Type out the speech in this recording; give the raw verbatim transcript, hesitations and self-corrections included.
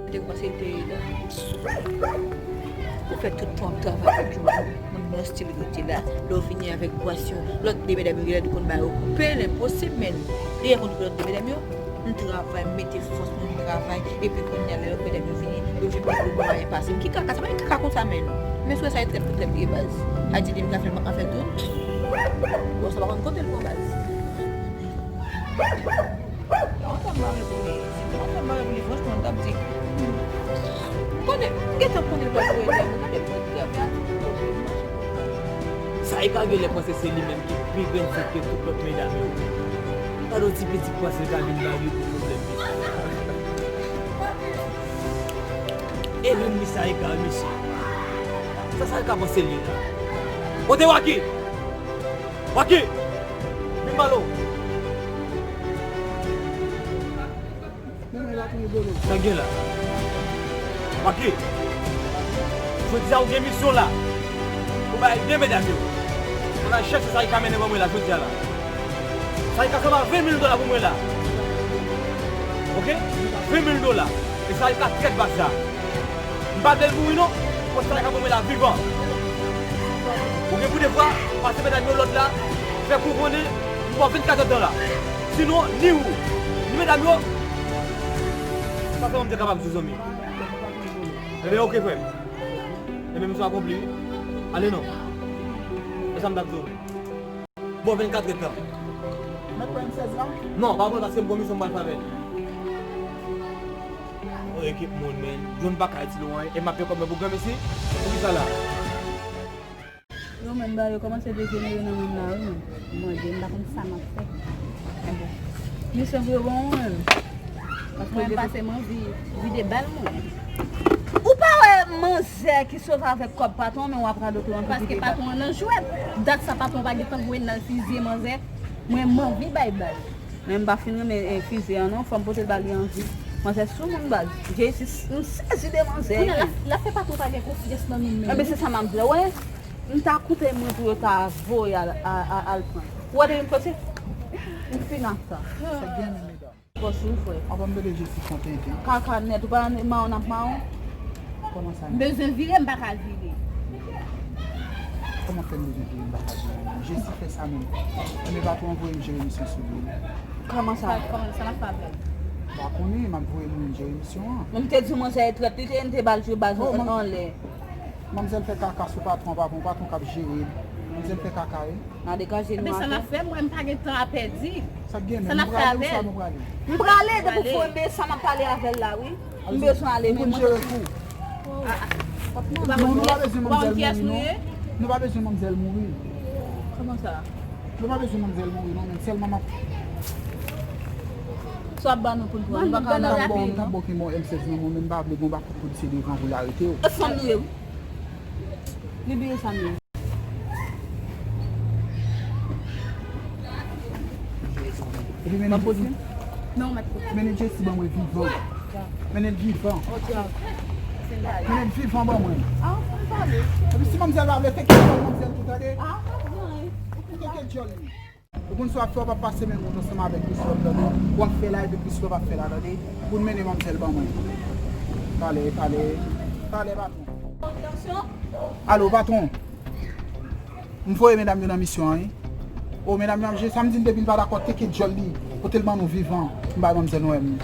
Te kòmanse te la. Ou fè tout tan w ap travay, tout jounen, moun nan stil rete la. Lè w vini avèk bwasyon, lòt de medam yo genlè konn ba yo koupe, l enposib, men li gen konn lòt de medam yo. M travay, m mete fòs mwen, m travay, epi kounye a lè lòt medam yo vini, yo vin pran plis mwayen pase m. Ki kaka, sa pa gen kaka konsa, men. Men sou sa, e trèt pou trèt li ye baz. Adye di m ka fè l, m pa ka fè l tou. Bon, sa pa konn kote l pran baz. Yon fanm mare pou li, si yon fanm mare pou li, franchman, m t ap di, m konnen, m gentan konnen l pral voye lè, gade pou l travay. Sa e ka genlè panse se li menm ki pi grenn sèk ke tout lòt medam yo. Gade yon ti pitit panse l ka vin ba li pou pwoblèm, mesye. E menm li sa e ka, mesye. Sa sa e ka panse li la. Kote Waky? Waky! Vin pale w. Sa gen la? Waky! Jodi a ou gen misyon la. Ou bay de medam yo. Ou al chèche sa li ka mennen ban mwen la jodi a la. Sa li ka sanble ven mil dola pou mwen la. Oke? Ven mil dola. E sa li ka trèt baz la. M pa vle l mouri non. Konsa li ka ban mwen la vivan. Ou gen pou devwa pase medam yo lòd la, fè kou konnen m ba w vennkat èdtan la. Sinon, ni ou, ni medam yo, sa sèlman m te kapab di w zanmi. Ebyen, oke, frè m. Ebyen, misyon akonpli, wi. Ale non. E sa m t ap di w. Bon, vennkat èdtan. Mèt pran M sèz la? Non, pa pran paske m gon misyon m pral fè avè l. O, ekip moun, men. John pa ka di nou anyen. E m ap fè kòb mwen pou granmesi. Poukisa la? Yo menm ba yo kòmanse dejenere nan menm la, wi, men. Mwen, m pa konn sa m ap fè. Men bon. Misyon pou yo ban mwen. Paske mwen, m pase m anvi vide bal mwen. Ou pa wè manzè ki sove avèk kòb patwon, men w ap radote w anpil. Paske patwon an nan jwèt. Dat sa patwon pa gentan voye n al fizye manzè. Mwen, m anvi bay bal. Men m pa fin renmen, eh, fizye an non, fò m pote l ba li anvi. Manzè sou moun baz. Jezi, m sezi de manzè. Kounye a, l ap fè patwon pa gen konfyans nan nou menm. Enben, se sa m ap di la, wè. M ta koute mwen pou yo ta voye al, a, a, al pran. Ou wè depi m soti? M fin ak sa. Sa gen men medam. Fòs ou, frè. Apa m tande Jesi kontente. Kaka nèt, ou pa mawon ap mawon? Kòman sa? M bezwen vire, m pa ka vire. Kòman fè m bezwen vire, m pa ka vire? Jesi fè sa menm. Enben, patwon an voye m jere misyon sou li. Kòman sa? Sa, kòman sa n ap fè avè l? M pa konnen, m ap voye moun jere misyon an. Mwen, m te di w manzè e trèt, li te, m te ba l jwe baz anlè. Manmzèl fè kaka sou patwon, patwon, patwon k ap jere l. Manmzèl fè kaka, wi. Nan degaje nou atè. Ebyen, sa n ap fè, mwen, m pa gen tan a pèdi. Sa k gen, men, nou prale ou swa nou prale? M prale, depi w fè sa, m ap pale avè l la, wi. M bezwen ale, men mwen. Ou pa konn kiyès nou ye? Nou pa bezwen manmzèl mouri, non. Nou pa bezwen manmzèl mouri. Kòman sa? Nou pa bezwen manmzèl mouri, non, men sèlman m ap. Sa w ap ban nou pou n pran? Nou pa ka. M t ap ba w, m t ap ba w ki bon M sèz nan men w, men m pa vle gon bakout polisye devan pou l arete w. E fanm nou ye, wi. Li bliye sa m ye. Epi mennen Jesi. Non, mèt kote. Mennen Jesi ban mwen vivan. Mennen l vivan. Mennen l vivan ban mwen. Epi si manmzèl pa vle, teke djòl manmzèl tou, tande. Ou teke djòl li. Ou konn sa w ap fè, w ap pase men moun ansanm avèk Christophe, tande. W ap fè la, epi Christophe ap fè la, tande. Pou n mennen manmzèl ban mwen. Pale, pale, pale, patwon. Alo, patwon. M voye medam yo nan misyon an, wi. O, medam yo ap jere, sa m di n depi l pa dakò, teke djòl li. Pote l ban nou vivan. M bay manmzèl nou wè m.